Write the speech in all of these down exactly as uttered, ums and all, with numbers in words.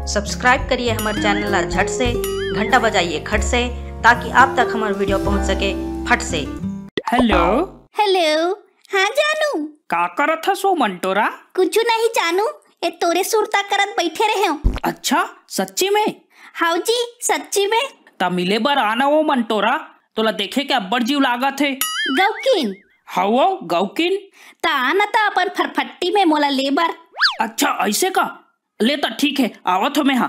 Subscribe करिए हमर channel ला झट से, घंटा बजाइए खट से, ताकि आप तक हमर वीडियो पहुंच सके फट से। हेलो। हेलो। हाँ जानू। का करत हस वो मंटोरा? कुछु नहीं जानू, ए तोरे सुरता करत बैठे रहे हो। अच्छा, सच्ची में? हाउ जी, सच्ची में। त मिले बर आना वो मंटोरा, तोला देखे के अब्बड़ जीव लागत हे। गौकिन। हवो गौकिन। त आना त अपन फरफट्टी में मोला ले बर। अच्छा, ऐसे का? ले त ठीक हे, आवत हो मैं हा।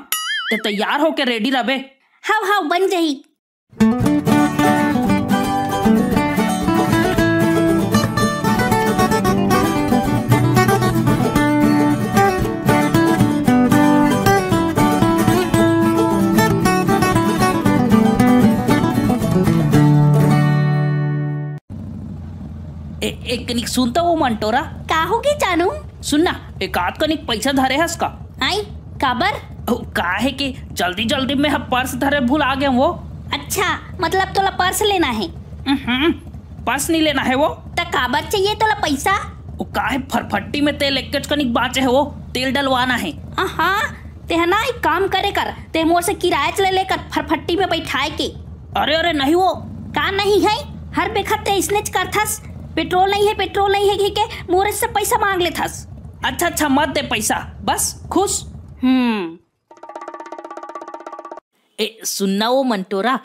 ते तैयार होके रेडी रबे। हाव हाव, बन जही। ए, एक कनिक सुन त वो मंटोरा। का होगे जानू? सुन ना, एक आध कनिक पैसा धरे हस का? आई, काबर? ओ, का हे कि जल्दी जल्दी में ह पर्स धरे भुला गे वो। अच्छा, मतलब तोला पर्स लेना हे? हम्म, पर्स नहीं लेना हे वो। त काबर चाहिए तोला पैसा? ओ, का हे, फरफट्टी में तेल एक कनिक बांचे हे वो, तेल डलवाना हे। हाँ, तेह ना एक काम करे कर, तेह मोर से किराया चले लेकर फरफट्टी में बैठाए के। अरे, अरे, नहीं वो। का नहीं है? हर बेखत ते इसने च करथस, पेट्रोल नहीं है, पेट्रोल नहीं है कहि के मोरे से पैसा मांग लेथस। अच्छा, अच्छा, मत दे पैसा, बस खुश। हम्म। ए, सुनना वो मंटोरा,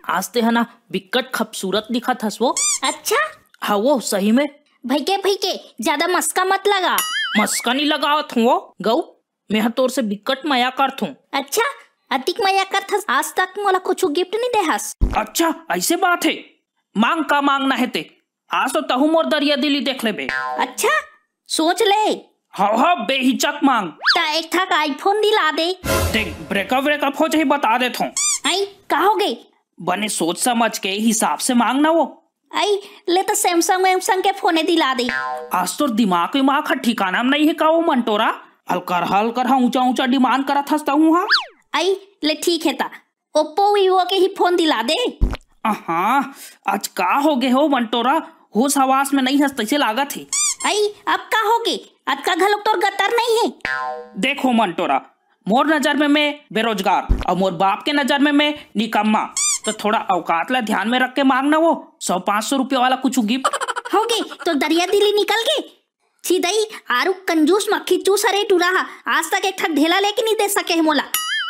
आज ते ह ना बिक्कट खूबसूरत दिखत हस वो। अच्छा? हाँ वो, सही में। भइके, भइके, ज्यादा मस्का मत लगा। मस्का नहीं लगावत हूँ वो, गऊ, मैं ह तोर से बिक्कट मया करत हूँ। अच्छा, अतिक मया करथस, आज तक मोला कुछु गिफ्ट नहीं देहस। अच्छा, ऐसे बात हे, मांग का मांगना हे ते, आज तो तहू मोर दरिया दिली देख लेबे। अच्छा, सोच ले। हाँ, हाँ, बेहिचक मांग। त एक ठक आईफोन दिला दे। देख, ब्रेकअप, ब्रेकअप हो जाही, बता देत हूँ। आई, का होगे? बने सोच समझ के हिसाब से मांग ना वो। आई, ले त सैमसंग वैमसंग के फोने दिला दे। आज तोर दिमाग विमाग ह ठिकाना में नहीं हे का वो मंटोरा? अलकर हलकर हा ऊंचा ऊंचा डिमांड करत हस तहूँ हा। आई, ले ठीक हे त, ओप्पो वीवो के ही फोन दिला दे। अहाँ, आज का होगे हो मंटोरा? होश हवास में नहीं हस तैसे लागत हे। आई, अब का होगे? अतका घलोक तोर गतर नहीं हे। देखो मंटोरा, मोर नजर में मैं बेरोजगार अउ मोर बाप के नजर में मैं निकम्मा, तो थोड़ा औकात ला ध्यान में रख के मांग ना वो सौ पाँच सौ रुपया वाला कुछ गिफ्ट। होगे, तोर दरिया दिली निकल गे। छी दई, आरु कंजूस मक्खी चूस हरे टूरा हा, आज तक एक ठक ढेला लेके नहीं दे सके हे मोला।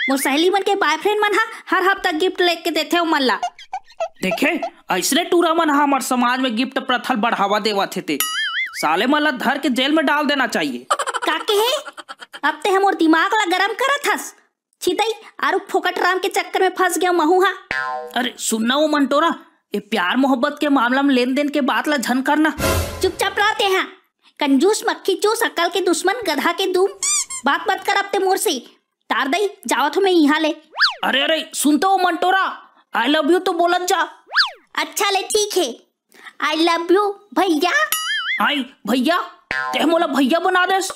मोर सहेली मन के बॉयफ्रेंड मन हा हर हफ्ता गिफ्ट लेके देथे ओमन ला। देखे, ऐसने टूरा मन हा हमर समाज में गिफ्ट प्रथा ल बढ़ावा देवत हे ते। साले मन ला धर के जेल में डाल देना चाहिए। का कहे? अब ते हमर दिमाग ला गरम करत हस। छी दई, आरु फोकट राम के चक्कर में फंस गया महू हा। अरे सुनना वो मंटोरा, ये प्यार मोहब्बत के मामला में लेन देन के बात ला झन करना। चुपचाप रह ते हा। कंजूस मक्खी चूस, अकल के दुश्मन, गधा के दूम। बात मत कर अब ते मोर से। तार दई, जावत हो मैं यहाँ ले। अरे, अरे, सुन तो वो मंटोरा, आई लव यू तो बोलत जा। अच्छा ले, ठीक हे। आई लव यू भैया। आई भैया, ते मोला भैया बना देस।